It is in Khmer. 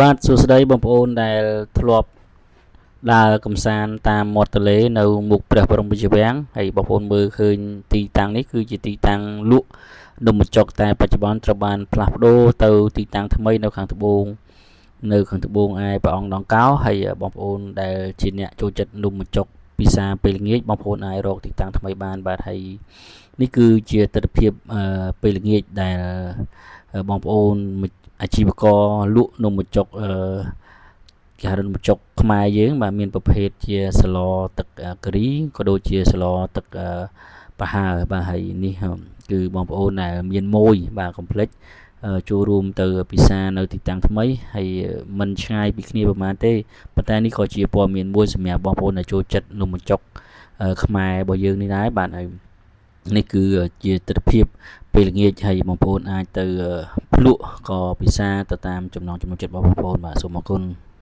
បាទសួស្តីបងប្អូនដែលធ្លាប់ដើរកំសាន្តតាមមាត់ទន្លេនៅមុខព្រះបរមរាជវាំងហើយបងប្អូនមើលឃើញទីតាំងនេះគឺជាទីតាំងលក់នំបញ្ចុកតែបច្ចុប្បន្នត្រូវបានផ្លាស់ប្ដូរទៅទីតាំងថ្មីនៅខាងត្បូងនៅខាងត្បូងឯព្រះអង្គដងកោហើយបងប្អូនដែលជាអ្នកចូលចិត្តនំបញ្ចុកពិសាពេលល្ងាចបងប្អូនអាចរកទីតាំងថ្មីបានបាទហើយនេះគឺជាទស្សនភាពពេលល្ងាចដែលបងប្អូនអាជីវករលក់នំបញ្ចុកអឺគេហៅនំបញ្ចុកខ្មែរយើងបាទមានប្រភេទជាសឡទឹកការីក៏ដូចជាសឡទឹកប្រហើរបាទហើយនេះគឺបងប្អូនដែលមានម៉ួយបាទកុំភ្លេចចូលរួមទៅពិសានៅទីតាំងថ្មីហើយមិនឆ្ងាយពីគ្នាប្រហែលទេប៉ុន្តែនេះក៏ជាព័ត៌មានមួយសម្រាប់បងប្អូនដែលចូលចិត្តនំបញ្ចុកខ្មែររបស់យើងនេះដែរបាទហើយនេះគឺជាទស្សនភាពពេលល្ងាចហើយបងប្អូនអាចទៅភ្លក់ក៏ពិសាទៅតាមចំណង់ចំណូលចិត្តរបស់បងប្អូនបាទសូមអរគុណ។